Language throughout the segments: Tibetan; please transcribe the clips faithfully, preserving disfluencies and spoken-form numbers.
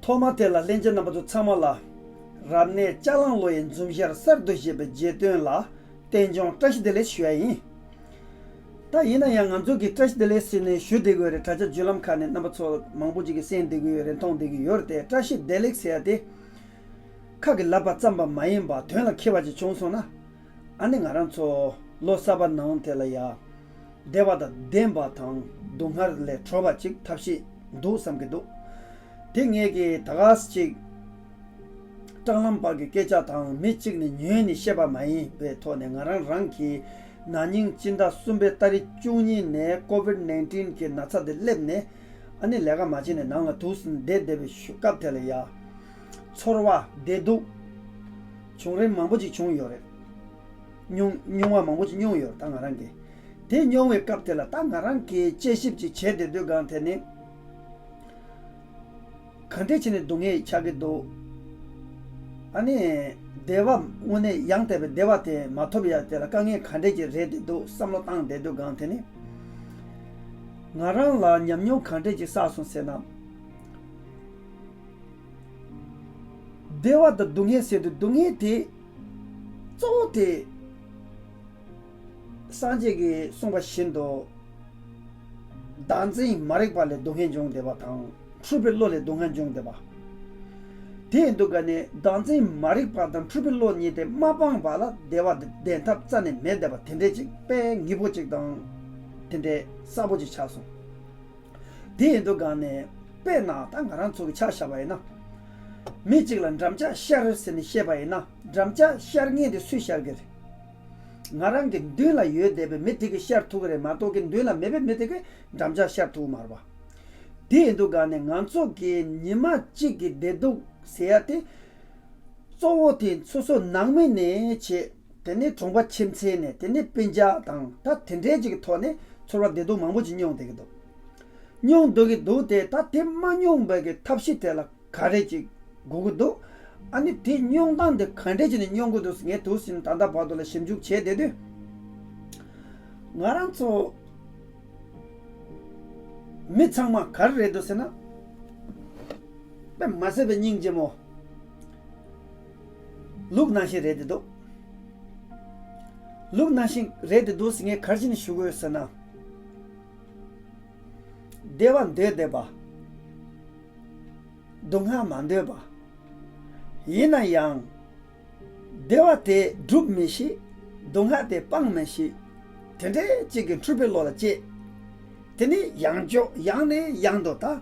ཐོག་མ་དེ་ལ་ལྷན་རྒྱས་རྣམ་པ་ཚོ་ཚང་མ་ལ། རབ་གནས་ལྕགས་གླང་ལོ་ཡི་འཛུམ་ཞལ་གསར་དུ་བཞད་པའི་རྗེས་ཟློས་ལ་རྟེན་འབྱུང་བཀྲ་ཤིས་བདེ་ལེགས་ཞུ་ཡ་ཡིན། ད་ཡིན་ན་ཡང་ང་ཚོ་གིས་བཀྲ་ཤིས་བདེ་ལེགས་ཟེར་ནས་ཞུ་བསྡད་ཀྱི་ཡོད་རེད། དྲ་རྒྱ་བརྒྱུད་ལམ་ཁག་ནས་རྣམ་པ་ཚོ་མང་པོ་ཅིག་གིས་གསན་བསྡད་ཀྱི་ཡོད་རེད། མཐོང་བསྡད་ཀྱི་ཡོད་རེད་དེ། བཀྲ་ཤིས་བདེ་ལེགས་ཟེར་ཡ་དེ་ཁ་གི་ལབ་པ་ཙམ་པ་མ་ཡིན་པ་དོན་ལ་འཁེལ་བ་ཅིག་བྱུང་སོང་ན། ཨ་ནི་ང་རང་ཚོ་ལོ་གསར་པ་ནང་དེ་ལ་ཡ། བདེ་བ་དང་ལྡན་པ་དང་སྡུག་བསྔལ་ལས་གྲོལ་བ་ཅིག་ཐབས་ཤེས་འདུག་བསམ་གྱི་འདུག་དེ་ངས་ཀྱིས་ད་ག་ཟེ་ཅིག་སྤྲང་ལམ་པ་གི་སྐད་ཆ་དང་མི་གཅིག་ནས་ཉོས་ནས་བཤད་པ་མ་ཡིན་པའི་ཐོག་ནས། ང་རང་རང་གིས་ན་ནིང་སྤྱི་ཟླ་གསུམ་པའི་ཏ་རིག་བཅུ་གཉིས་ནས་ཀོ་ཝིཌ་ནའིན་ཊིན་གྱི་ན་ཚ་དེ་སླེབས་ནས། ཨ་ནི་ལས་ཀ་མ་བྱས་ནས་ནང་ལ་འདུག་སེ་བསྡད་བསྡད་པའི་ཤུ་སྐབས་དེ་ལ་ཡ། ཚོར་བ་བདེ་སྡུག་བྱུང་རིམ་མང་པོ་ཅིག་བྱུང་ཡོད་རེད། མྱོང་མྱོང་བ་མང་པོ་ཅིག་མྱོང་ཡོད་རེད་ད་ང་རང་གིས། དེ་མྱོང་བའི་སྐབས་དེ་ལ་ད་ང་རང་གིས་དཔྱད་ཞིབ་ཅིག་བྱས་བསྡད་དུས་སྒང་དེ་ནི། ག་འདྲས་བྱས་ནས་སྡུག་བསྔལ་ཆགས་ཀྱི་འདུག་ཨ་ནི། བདེ་བ་དངོས་གནས་ཡང་དག་པའི་བདེ་བ་དེ་མ་ཐོབ་ཡ་དེ་ལ་དཀའ་ངལ་ག་འདྲས་ཅིག་རེད་བསྡད་འདུག་བསམ་བློ་བཏང་བསྡད་དུས་སྒང་དེ་ནི། ང་རང་ལ་ཉམས་མྱོང་ག་འདྲས་ཅིག་བསགས་སོང་ཟེར་ན། བདེ་བ་དང་སྡུག་བསྔལ་ཟེར་དུས་སྡུག་བསྔལ་དེ་གཙོ་བོ་དེ། སངས་རྒྱས་ཀྱིས་གསུངས་པ་བཞིན་དུ། བདག་འཛིན་མ་རིག་པ་ལས་སྡུག་བསྔལ་འབྱུང་བསྡད་པ་དང་། འཁྲུལ་པའི་བློ་ལས་སྡུག་བསྔལ་འབྱུང་བསྡད་པ། དེ་ཡིན་དུས་ག་ནས་བདག་འཛིན་མ་རིག་པ་དང་འཁྲུལ་པའི་བློ་གཉིས་དེ་མ་སྤངས་པ་ལ་བདེ་བ་དེ་ལྡན་ཐབས་རྩ་ནས་མེད་བསྡད་པ་དེ་འདྲས་ཅིག་དཔེ་ངེས་པོ་ཅིག་དང་། དེ་འདྲས་གསལ་པོ་ཅིག་ཆགས་སོང་། དེ་ཡིན་དུས་ག་ནས་དཔེར་ན་ད་ང་རང་ཚོ་གི་ཆ་བཞག་པ་ཡིན་ན། མི་གཅིག་ལ་འགྲམ་ལྕག་ཤར་ཟེར་ནས་བཤད་པ་ཡིན་ན། འགྲམ་ལྕག་ཤར་མཁན་དེ་སུས་ཤར་གི་རེད། ང་རང་གི་མདུན་ལ་ཡོད་བསྡད་པའི་མི་དེ་གིས་ཤར་ཐུབ་ཀྱི་རེད་མ་གཏོགས་ཀྱི་མདུན་ལ་མེད་པའི་མི་དེ་གིས་འགྲམ་ལྕག་ཤར་ཐུབ་ཀྱི་མ་རེད་པ། དེ་ཡིན་དུས་ག་ནས་ང་ཚོ་གི་ཉི་མ་གཅིག་གི་བདེ་སྡུག་ཟེར་ཡ་དེ། གཙོ་བོ་དེ་སོ་སོ་ནང་མི་ནས་བྱས། དེ་ནས་གྲོང་པ་ཁྱིམ་མཚེས་ནས། དེ་ནས་སྤུན་ཀྱག་དང་ད་དེ་འདྲའི་ཅིག་གི་ཐོག་ནས་ཚོར་བ་བདེ་སྡུག་མང་པོ་ཅིག་མྱོང་བསྡད་ཀྱི་འདུག་མྱོང་སྡོད་ཀྱི་འདུག་སྟེ། ད་དེ་མ་མྱོང་བའི་གི་ཐབས་ཤེས་དེ་ལ་ག་རེ་ཅིག་དགོས་ཀྱི་འདུག་ཨ་ནི་དེ་མྱོང་སྟངས་དེ་ག་འདྲས་བྱས་ནས་མྱོང་གི་འདུག་ཟེར། ངས་འདུག་སེ་ད་ལྟ་བར་དུ་ལ་ཞིབ་འཇུག་བྱས་བསྡད་དུས། ང་རང་ཚོ་མི་ཚང་མ་ག་རེ་རེད་འདུག་ཟེར་ན། དཔེ་མ་སྲིད་པའི་སྙིང་རྗེ་མོ། ལུག་ནང་བཞིན་རེད་བསྡད་འདུག་ལུག་ནང་བཞིན་རེད་བསྡད་འདུག་ཟེར། ངས་ག་རེ་བྱས་ནས་ཞུ་དགོས་ཟེར་ན། བདེ་བ་འདོད་བསྡད་པ། སྡུག་བསྔལ་མ་འདོད་པ། ཡིན་ན་ཡང་། བདེ་བ་དེ་སྒྲུབ་མི་ཤེས། སྡུག་བསྔལ་དེ་སྤང་མི་ཤེས། དེ་འདྲའི་ཅིག་གི་འཁྲུལ་པའི་བློ་ལ་སྐྱེས། དེ་ནས་ཡང་ཅོག་ཡང་ནས་ཡང་དུ་ད།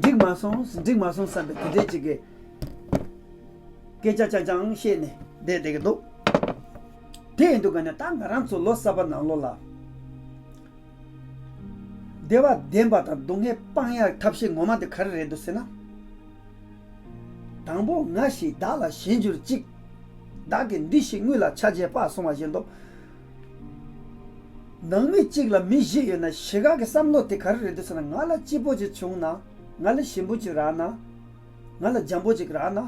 འགྲིག་མ་སོང་། འགྲིག་མ་སོང་བསམ་པའི་དེ་འདྲའི་ཅིག་གི་སྐད་ཆ་རྐྱང་རྐྱང་བཤད་ནས་བསྡད་བསྡད་ཀྱི་འདུག་དེ་ཡིན་དུས་ག་ནས་ད་ང་རང་ཚོ་ལོ་གསར་པ་ནང་ལོགས་ལ། བདེ་བ་ལྡན་པ་དང་སྡུག་བསྔལ་སྤང་ཡག་ཐབས་ཤེས་ངོ་མ་དེ་ག་རེ་རེད་འདུག་ཟེར་ན། དང་པོ་ང་ཞེས་བདག་ལ་ཞེན་གྱུར་ཅིག་བདག་གི་འདི་ཞིག་དངུལ་ལ་ཆ་བྱེད་པ་གསུངས་པ་བཞིན་དུ། ནང་མི་གཅིག་ལ་མི་བཞི་ཡོད་ན་བཞི་ག་གི་བསམ་བློ་དེ་ག་རེ་རེད་འདུག་ཟེར་ན། ང་ལ་སྐྱིད་པོ་ཅིག་བྱུང་ན། ང་ལ་ཞིམ་པོ་ཅིག་རག་ན། ང་ལ་འཇམ་པོ་ཅིག་རག་ན།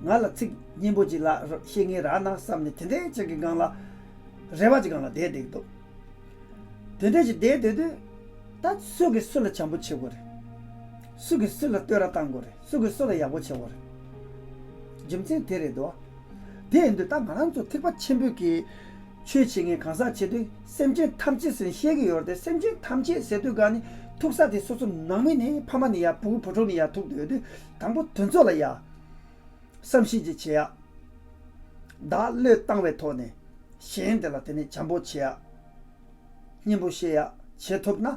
ང་ལ་ཚིག་སྙན་པོ་ཅིག་ལ་བཤད་མཁན་རག་ན་བསམ་ནས་དེ་འདྲའི་ཅིག་གི་སྒང་ལ། རེ་བ་ཅིག་སྒང་ལ་བསྡད་བསྡད་ཀྱི་འདུག་དེ་འདྲ་ཞིག་བསྡད་བསྡད་དུས། ད་སུ་གིས་སུ་ལ་བྱམས་པོ་བྱེད་དགོས་རེད། སུ་གིས་སུ་ལ་བསྟོད་ར་བཏང་དགོས་རེད། སུ་གིས་སུ་ལ་ཡག་པོ་བྱེད་དགོས་རེད། རྒྱུ་མཚན་དེ་རེད་དོ། དེ་ཡིན་དུས་ད་ང་རང་ཚོ་ཐེག་པ་ཆེན་པོའི་གི་ཆོས་བྱེད་མཁན་གང་ཟག་བྱེད་དུས། སེམས་ཅན་ཐམས་ཅད་ཟེར་ནས་བཤད་ཀྱི་ཡོད་རེད་དེ། སེམས་ཅན་ཐམས་ཅད་ཟེར་དུས་ག་ནི་ཐུག་ས་དེ་སོ་སོ་ནང་མི་ནས་ཕ་མ་ནས་ཡ། ཕྲུ་གུ་བུ་ཕྲུག་ནས་ཡ་ཐུག་བསྡད་དུས། དང་པོ་དེ་ཚོ་ལ་ཡ། བསམ་ཤེས་ཅིག་བྱེད་ཡ། བདག་བློས་བཏང་བའི་ཐོག་ནས་གཞན་དེ་ལ་དེ་ནས་བྱམས་པོ་བྱེད་ཡ། སྙན་པོ་བཤད་ཡ་བྱེད་ཐུབ་ན།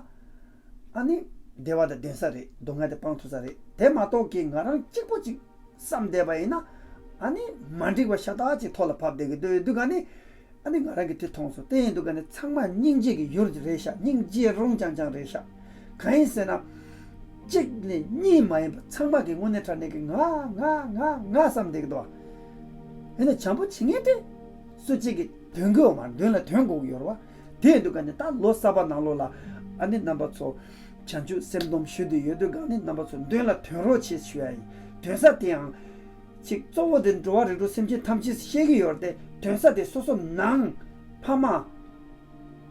ཨ་ནི་བདེ་བ་དང་ལྡན་ས་རེད། སྡུག་བསྔལ་དེ་སྤང་ཐུབ་ས་རེད། དེ་མ་གཏོགས་ཀྱི་ང་རང་གཅིག་པོ་ཅིག་བསམ་བསྡད་པ་ཡིན་ན། ཨ་ནི་མ་འགྲིག་པ་ཤ་སྟག་ཅིག་ཐོག་ལ་བབས་བསྡད་ཀྱི་འདུག་ཡོད་དུས་ག་ནི། ཨ་ནི་ང་རང་གིས་དེ་མཐོང་སོང་། དེ་ཡིན་དུས་ག་ནི་ཚང་མ་སྙིང་རྗེ་གི་ཡུལ་རེད་ཤག་སྙིང་རྗེ་རུང་རྐྱང་རྐྱང་རེད་ཤག་གང་ཡིན་ཟེར་ན། གཅིག་ནས་གཉིས་མ་ཡིན་པ་ཚང་མ་གི་དངོས་གནས་དྲང་གནས་ཀྱི་ང་ང་ང་ང་བསམ་བསྡད་ཀྱི་འདུག་ཡིན་ན་བྱམས་པོ་བྱེད་མཁན་དེ་སུ་གཅིག་གིས་དོན་གྱི་འོག་མ་མདུན་ལ་དོན་དགོས་ཀྱི་ཡོད་རེད་བ། དེ་ཡིན་དུས་ག་ནི་ད་ལོ་གསར་པ་ནང་ལོགས་ལ། ཨ་ནི་རྣམ་པ་ཚོ་བྱང་ཆུབ་སེམས་སྡོམ་ཞུ་འདོད་ཡོད་དུས་ག་ནི་རྣམ་པ་ཚོ་མདུན་ལ་དོན་རོགས་བྱེད་ཞུ་ཡ་ཡིན། དོན་ས་དེ་ཡང་། ཅིག་གཙོ་བོ་དེ་འགྲོ་བ་རིགས་དྲུག་སེམས་ཅན་ཐམས་ཅད་བཤད་ཀྱི་ཡོད་རེད་དེ། དོན་ས་དེ་སོ་སོ་ནང་ཕ་མ།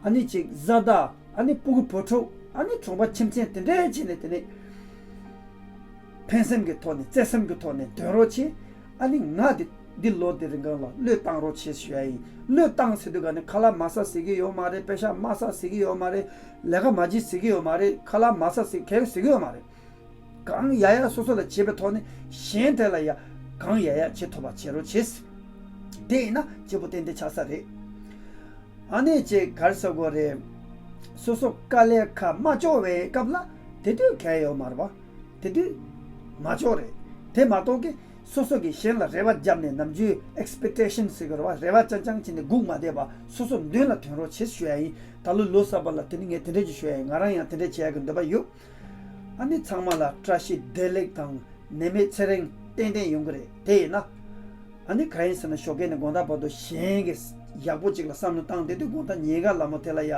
ཨ་ནི་ཅིག་བཟའ་ཟླ། ཨ་ནི་ཕྲུ་གུ་བུ་ཕྲུག་ཨ་ནི་གྲོང་པ་ཁྱིམ་མཚེས་དེ་འདྲས་བྱས་ནས་དེ་ནས། ཕན་སེམས་ཀྱི་ཐོག་ནས་བརྩེ་སེམས་ཀྱི་ཐོག་ནས་འདོན་རོགས་བྱེད། ཨ་ནི་ང་འདི་འདི་ལོ་འདི་རིང་གང་ལ་བློས་བཏང་རོགས་བྱེད་ཞུ་ཡ་ཡིན། བློས་བཏང་ཟེར་དུས་ག་ནས་ཁ་ལག་མ་ཟ་ཟེར་གྱི་ཡོད་མ་རེད། པེ་ཤག་མ་ཟ་ཟེར་གྱི་ཡོད་མ་རེད། ལས་ཀ་མ་བྱེད་ཟེར་གྱི་ཡོད་མ་རེད། ཁ་ལག་མ་ཟ་ཟེར་གང་ཟེར་གྱི་ཡོད་མ་རེད། གང་ཡ་ཡ་སོ་སོ་ལ་བྱེད་པའི་ཐོག་ནས་གཞན་དེ་ལ་ཡ་གང་ཡ་ཡ་བྱེད་ཐུབ་པ་བྱེད་རོགས་བྱེད། དེ་ཡིན་ན་སྐྱིད་པོ་ཏན་ཏན་ཆགས་ས་རེད། ཨ་ནི་ཅེས་གར་ས་གོ་རེད། སོ་སོ་དཀའ་ལས་ཁག་མ་ལྕོགས་པའི་སྐབས་ལ་དེ་དུས་གལ་ཡོད་མ་རེད་པ། དེ་དུས་མ་ལྕོགས་རེད། དེ་མ་གཏོགས་ཀྱི་སོ་སོ་གི་གཞན་ལ་རེ་བ་བརྒྱབ་ནས་ནམ་རྒྱུན་ཨེགས་པེག་ཊེ་ཤན་ཟེར་གི་རེད་བ། རེ་བ་རྐྱང་རྐྱང་བྱས་ནས་སྒུག་མ་བསྡད་པ། སོ་སོ་མདུན་ལ་ཐོན་རོགས་བྱེད་ཞུ་ཡ་ཡིན། ད་ལོ་ལོ་གསར་པ་ལ་དེ་ནི་ངས་དེ་འདྲས་ཅིག་ཞུ་ཡ་ཡིན། ང་རང་ཡང་དེ་འདྲས་བྱེད་ཡ་གི་འདོད་པ་ཡོད། ཨ་ནི་ཚང་མ་ལ་བཀྲ་ཤིས་བདེ་ལེགས་དང་ནད་མེད་ཚེ་རིང་ཏན་ཏན་ཡོང་གི་རེད། དེ་ཡིན་ན་ཨ་ནི་ག་ཡིན་ཟེར་ན་ཞོགས་ཀས་ནས་དགོང་དག་བར་དུ་གཞན་གྱི་ཡག་པོ་ཅིག་ལ་བསམ་བློ་བཏང་བསྡད་དུས་དགོང་དག་ཉིན་དཀར་ལ་མོ་དེ་ལ་ཡ་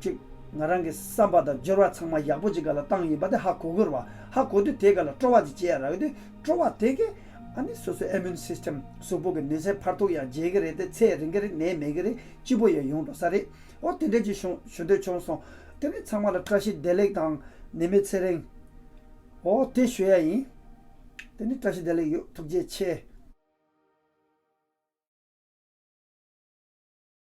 ཅིག་ང་རང་གི་བསམ་པ་དང་སྦྱོར་བ་ཚང་མ་ཡག་པོ་ཅིག་ག་ལ་བཏང་ཡིན་པ་དེ་ཧ་གོ་གི་རེད་བ། ཧ་གོ་དུས་དེ་ག་ལ་སྤྲོ་བ་ཅིག་སྐྱེ་ཡ་རག་དུས་སྤྲོ་བ་དེ་གས་ཨ་ནི་སོ་སོའི་ཨི་མིའུན་སིས་ཊེམ་གཟུགས་པོ་གི་ནུས་རྩལ་འཕར་ཐུག་ཡ་བྱེད་གི་རེད། དེ་ཚེ་རིང་གི་རེད། ནད་མེད་གི་རེད། སྐྱིད་པོ་ཡང་ཡོང་འགྲོ་ས་རེད། ཨོ་དེ་འདྲས་ཅིག་ཞུ་ཞུ་འདོད་བྱུང་སོང་། དེ་ནི་ཚང་མ་ལ་བཀྲ་ཤིས་བདེ་ལེགས་དང་ནད་མེད་ཚེ་རིང་། ཨོ་དེ་ཞུ་ཡ་ཡིན། དེ་ནི་བཀྲ་ཤིས་བདེ་ལེགས་ཡོད། ཐུགས་རྗེ་ཆེ།